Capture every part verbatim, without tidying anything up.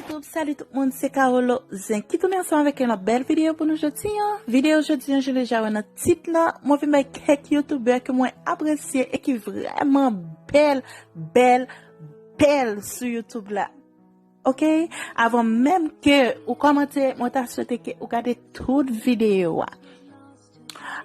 YouTube, salut tout moun, se Carolo Zen ki tounen ansanm avèk yon lòt bèl videyo pou nou jodi an. Videyo jodi an, jan nou deja wè nan tit la, mwen vin bay kèk youtubè ke mwen apresye e ki vrèman bèl, bèl, bèl sou YouTube la. Ok? Avan menm ke ou kòmante, mwen ta swete ke ou gade tout videyo a.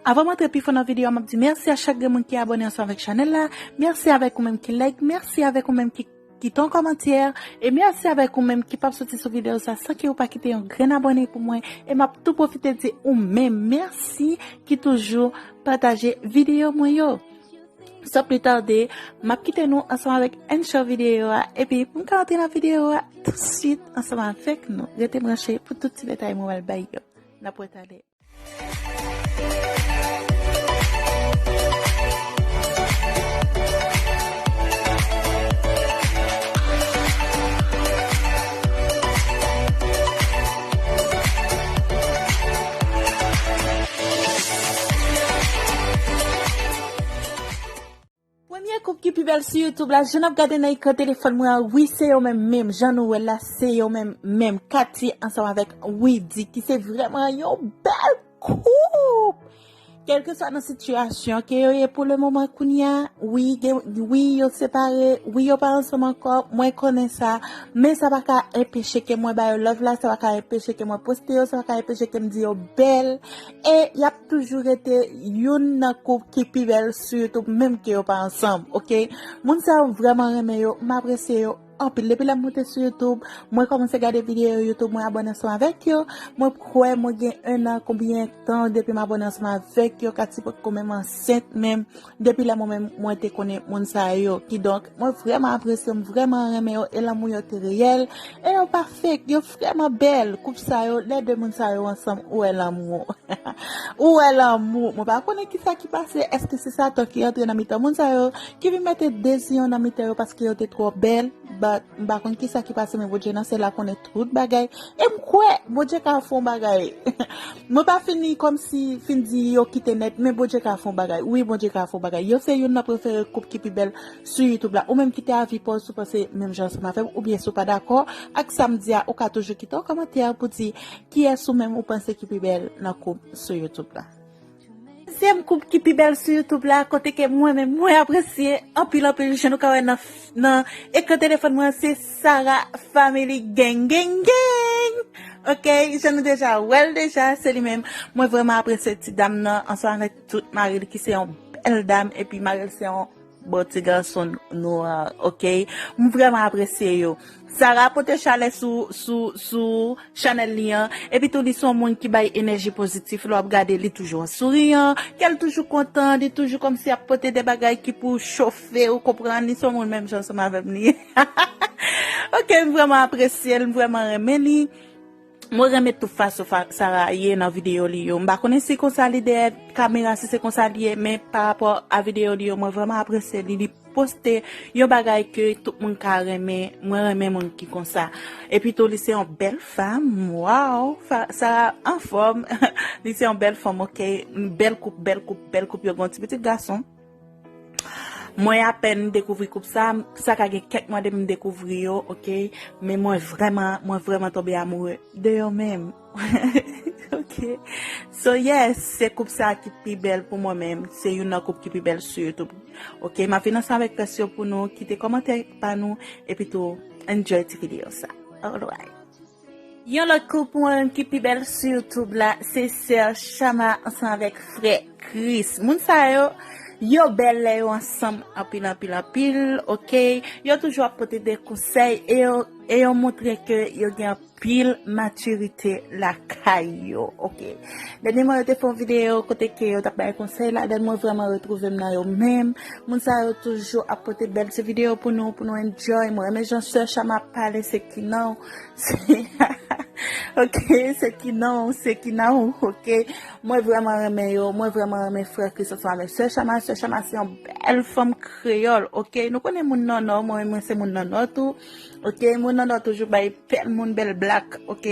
Avan m antre pi fon nan videyo a, m ap di mèsi a chak grenn moun ki abòne ansanm avèk chanèl la. Mèsi avèk ou menm ki like, mèsi avèk ou menm ki kite yon kòmantè, e mèsi avèk ou menm ki p ap soti sou videyo sa san ke ou pa kite yon grenn abòne pou mwen. E m ap tou pwofite di ou menm mèsi ki toujou pataje videyo mwen yo. San pli tade, m ap kite nou ansanm avèk enn chan videyo a, epi pou m ka antre nan videyo a tousuit ansanm avèk nou. Rete branche pou tout ti detay mwen pral bay yo. N ap wè talè. Premye koup ki pi bèl sou YouTube la, jan n ap gade nan ekran telefòn mwen an, wi, se yo menm menm, jan nou wè l la, se yo menm menm, Katy ansanm avèk Widy, ki se vrèman yon bèl koup. Kèlkeswa nan sitiyasyon ke yo ye pou le moman kounye a, wi, gen, wi, yo separe, wi, yo pa ansanm ankò, mwen konnen sa, men sa pa ka enpeche ke mwen ba yo love la, sa pa ka enpeche ke mwen poste yo, sa pa ka enpeche ke m di yo bèl, e y ap toujou rete youn nan koup ki pi bèl sou YouTube, menm ke yo pa ansanm, ok? Moun sa yo, m vrèman renmen yo, m apresye yo anpil. Depi lè m moute sou YouTube, mwen kòmanse gade videyo YouTube, mwen abòne ansanm avèk yo. Mwen kwè mwen gen en an konbyen tan depi m abòne ansanm avèk yo, Katy potko menm ansent menm. Depi lè mwen menm, mwen te konnen moun sa yo. Kidonk, mwen vrèman apresye, m vrèman renmen yo, e lanmou yo te reyèl, e yo pa fake, yo vrèman bèl. Koup sa yo, lè de moun sa yo ansanm, ou wè lanmou. Ou wè lanmou. Mwen pa konnen kisa ki pase. Èske se Satan ki antre nan mitan moun sa yo, ki vin mete dezyon nan mitan yo paske yo te twò bèl? But, m pa konn kisa ki pase, men Bondye nan syèl la konnen tout bagay. E m kwè Bondye ka fè yon bagay. Mwen pa fini kòmsi fin di yo kite nèt, men Bondye ka fè yon bagay. Wi, Bondye ka fè yon bagay. Yo se youn nan prefere koup ki pi bèl sou YouTube la. Ou menm kite avi pa w si w panse menm jan ansanm avè m, oubyen si w pa dakò ak sa m di a, ou ka toujou kite yon kòmantè pou di kiyès ou menm ou panse ki pi bèl nan koup sou YouTube la. Dezyèm koup ki pi bèl sou YouTube la, kote ke mwen menm mwen apresye anpil anpil, jan nou ka wè nan, nan ekran telefòn mwen, se Sarah Family Gang Gang Gang. Ok, jan nou deja wè l deja, se li menm. Mwen vrèman apresye ti dam nan ansanm avèk tout mari l ki se yon bèl dam, epi mari l se yon bon ti gason nwa, ok? M vrèman apresye yo. Sarah pote chalè sou, sou, sou chanèl li an. Epi tou, li se yon moun ki bay enèji pozitif. Lè w ap gade, li toujou an souriyan. Kè l toujou kontan. Li toujou kòmsi ap pote de bagay ki pou chofe, ou konprann. Li se yon moun menm jan ansanm avè m li ye. Ok, m vrèman apresye l, m vrèman renmen li. Mwen renmen tout fason fa-, Sarah ye nan videyo li yo. M pa konnen si konsa li dèyè kamera, si se konsa li ye, men pa rapò a videyo li yo, mwen vrèman apresye li. Li poste yon bagay ke tout moun ka renmen. Mwen renmen moun ki konsa. Epi tou, li se yon bèl fanm. Waw, fa-, Sarah anfòm. Li se yon bèl fanm, ok. Bèl koup, bèl koup, bèl koup. Yo gen yon ti pitit gason. Mwen apèn dekouvri koup sa, sa ka gen kèk mwa depi m dekouvri yo, ok? Men mwen vrèman, mwen vrèman tonbe amoure de yo menm. Ok. So yes, se koup sa ki pi bèl pou mwen menm. Se youn nan koup ki pi bèl sou YouTube. Ok, m ap vin ansanm avèk rès yo pou nou kite kòmantè pa nou, epi tou enjoy ti videyo sa. Alright. Yon lòt koup mwen ki pi bèl sou YouTube la, se sè Chama ansanm avèk frè Chris. Moun sa yo, yo bèl lè yo ansanm anpil, anpil, anpil, ok? Yo toujou ap pote de konsèy e yo, e yo montre ke yo gen anpil matirite lakay yo, ok? Dènyèman, yo te fè yon videyo kote ke yo t ap bay konsèy ladan, mwen vrèman retwouve m nan yo menm. Moun sa yo toujou ap pote bèl ti videyo pou nou, pou nou enjoy. Mwen renmen jan sè Chama ap pale, se kinan w. Se, ok, se kinan w, se kinan w, ok. Mwen vrèman renmen yo, mwen vrèman renmen frè Chris ansanm avèk sè Chama. Sè Chama se yon bèl fanm kreyòl, ok. Nou konnen moun nan Nò, mwen, mwen se moun nan Nò tou. Ok, moun nan Nò toujou bay bèl moun, bèl black, ok,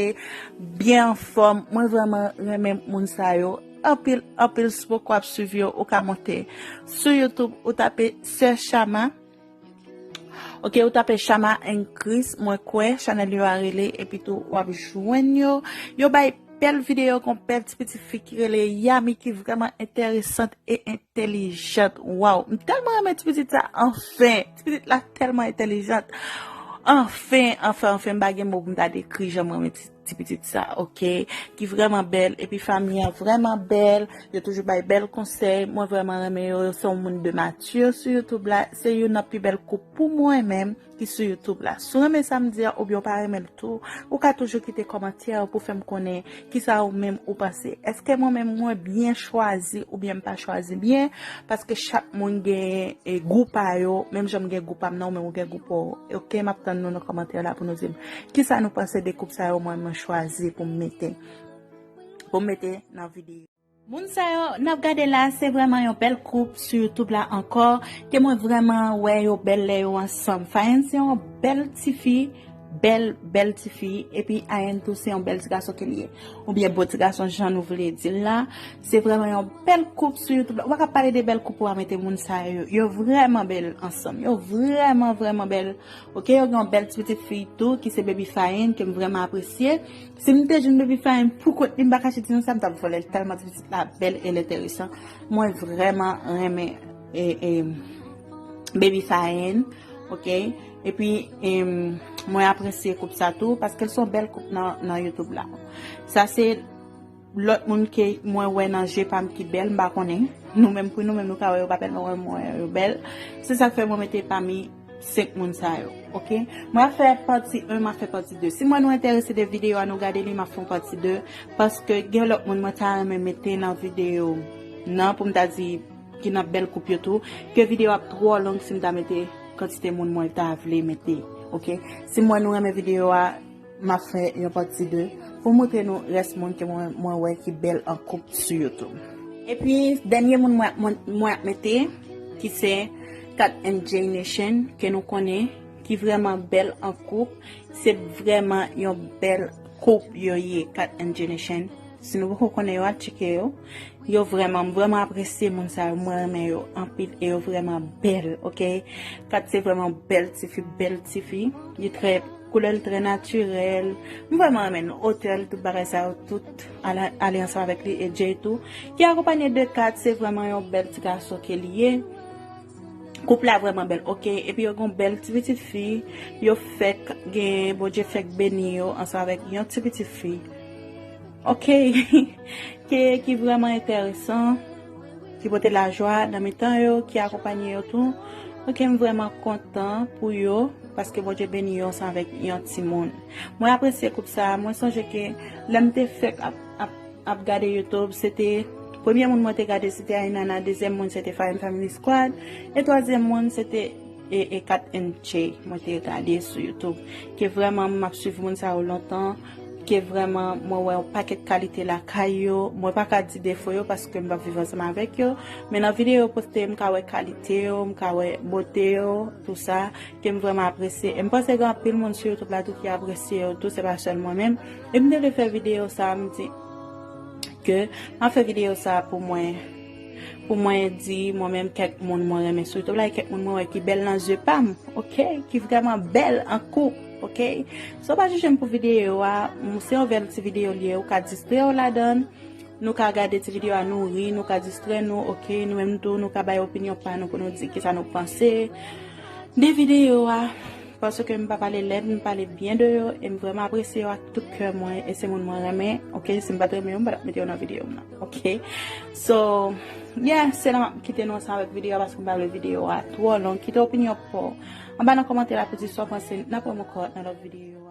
byen anfòm. Mwen vrèman renmen moun sa yo anpil, anpil. Si w poko ap swiv yo, ou ka monte sou YouTube, ou tape sè Chama, Ok, ou tape Shama and Chris, mwen kwè chanèl yo a rele, epi tou w ap jwenn yo. Yo bay bèl videyo, gon bèl ti pitit fi ki rele Yami ki vrèman enteresant e entèlijant. Waw, m tèlman renmen ti pitit sa, anfen. Ti pitit la tèlman entèlijant. Anfen, anfen, anfen, m pa gen mo pou m ta dekri jan m renmen ti, ti pitit sa, ok? Ki vrèman bèl, epi fanmi an vrèman bèl, yo toujou bay bèl konsèy, mwen vrèman renmen yo, yo se yon moun de mati sou YouTube la, se youn nan pi bèl koup pou mwen menm ki sou YouTube la. Si w renmen sa m di a, oubyen w pa renmen l tou, ou ka toujou kite kòmantè pou fè m konnen kisa ou menm ou panse. Èske mwen menm mwen byen chwazi oubyen m pa chwazi byen? Paske chak moun gen e, gou pa yo, menm jan m gen gou pa m nan, ou menm ou gen gou pa w. Ok, m ap tann nou nan kòmantè la pou nou di m kisa nou panse de koup sa yo mwen mwen chwazi pou m mete, pou m mete nan videyo. Moun sa yo n ap gade la, se vrèman yon bèl koup sou YouTube la ankò, ke mwen vrèman wè yo bèl lè yo ansanm. Fayen se yon bèl tifi, bèl, bèl tifi, epi Ayen tou se yon bèl ti gason ke li ye. Oubyen bo ti gason jan nou vle di l la. Se vrèman yon bèl koup sou YouTube la. Ou pa ka pale de bèl koup ou pa mete moun sa yo. Yo vrèman bèl ansanm. Yo vrèman, vrèman bèl. Ok, yo gen yon bèl ti pitit fi tou ki se Baby Fayen ke m vrèman apresye. Si m te jwenn Baby Fayen pou kont li, m pa kache di nou sa, m t ap vòlè l tèlman ti pitit la bèl e l enteresan. Mwen vrèman renmen e, e, Baby Fayen, ok? Epi, em, mwen apresye koup sa tou, paske l se yon bèl koup nan, nan YouTube la. Sa se lòt moun ke mwen wè nan je pa m ki bèl, m pa konnen. Nou menm pou nou menm, nou ka wè yo pa bèl, mwen wè mwen wè yo bèl. Se sa k fè mwen mete pami senk moun sa yo, ok? Mwen ap fè pati en, m ap fè pati de. Si mwen nou enterese de videyo a, nou gade li, m ap fè yon pati de. Paske gen lòt moun mwen ta renmen mete nan videyo nan, pou m ta di, ki nan bèl koup yo tou, ke videyo ap twò long si m ta mete kantite moun mwen ta vle mete, ok? Si mwen nou renmen videyo a, m ap fè yon pati de pou montre nou rès moun ke mwen, mwen wè ki bèl an koup sou YouTube. Epi, dènye moun mwen, mwen, mwen ap mete, ki se Kat and J Nation, ke nou konnen, ki vrèman bèl an koup. Se vrèman yon bèl koup yo ye, Kat and J Nation. Si nou poko konnen yo, al tcheke yo. Yo vrèman, m vrèman apresye moun sa yo, mwen renmen yo anpil e yo vrèman bèl, ok? Kat se vrèman bèl tifi, bèl tifi. Li trè, koulè l trè natirèl. M vrèman renmen l, otè l, tout bagay sa yo, tout ale, ale ansanm avèk li e Jay tou. Ki akonpanye de Kat, se vrèman yon bèl ti gason ke li ye. Koup la vrèman bèl, ok? Epi yo gen yon bèl ti pitit fi, yo fèk gen, Bondye fèk beni yo ansanm avèk yon ti pitit fi. Ok, ke, ki vrèman enteresan, ki pote lajwa nan mitan yo, ki akonpanye yo tou. Ok, m vrèman kontan pou yo, paske Bondye beni yo ansanm avèk yon timoun. Mwen apresye koup sa, mwen sonje ke lè m te fèk ap, ap, ap gade YouTube, se te, premye moun mwen te gade, se te Ainana, dezyèm moun, se te Fayen Family Squad, e twazyèm moun, se te e, e Kat and J mwen te gade sou YouTube. Ke vrèman m ap swiv moun sa yo lontan. Ke vrèman mwen wè yon pakèt kalite lakay yo. Mwen pa ka di defo yo paske m p ap viv ansanm avèk yo. Men nan videyo yo poste, m ka wè kalite yo, m ka wè bote yo, tou sa. Ke m vrèman apresye. E m panse gen anpil moun sou YouTube la tou ki apresye yo tou, se pa sèl mwen menm. E m te vle fè videyo sa, m di, ke m ap fè videyo sa pou mwen, pou mwen di mwen menm kèk moun mwen renmen sou YouTube la, e kèk moun mwen wè ki bèl nan zye pa m, ok? Ki vrèman bèl an koup, ok? So pa jije m pou videyo a, m, se yon bèl ti videyo li ye, ou ka distrè w ladan l, nou ka gade ti videyo a, nou ri, nou ka distrè nou, ok? Nou menm tou, nou ka bay opinyon pa nou pou nou di kisa nou panse de videyo a. Paske m pa pale lèd, m pale byen de yo, e m vrèman apresye yo ak tout kè mwen, e se moun mwen renmen, ok? Si m pa t renmen yo, m pa t ap mete yo nan videyo m nan, ok? So, yeah, se la m ap kite nou ansanm avèk videyo a, paske m pa vle videyo a twò long. Kite opinyon pa w anba nan kòmantè la pou di sa w panse. N ap wè m ankò nan lòt videyo.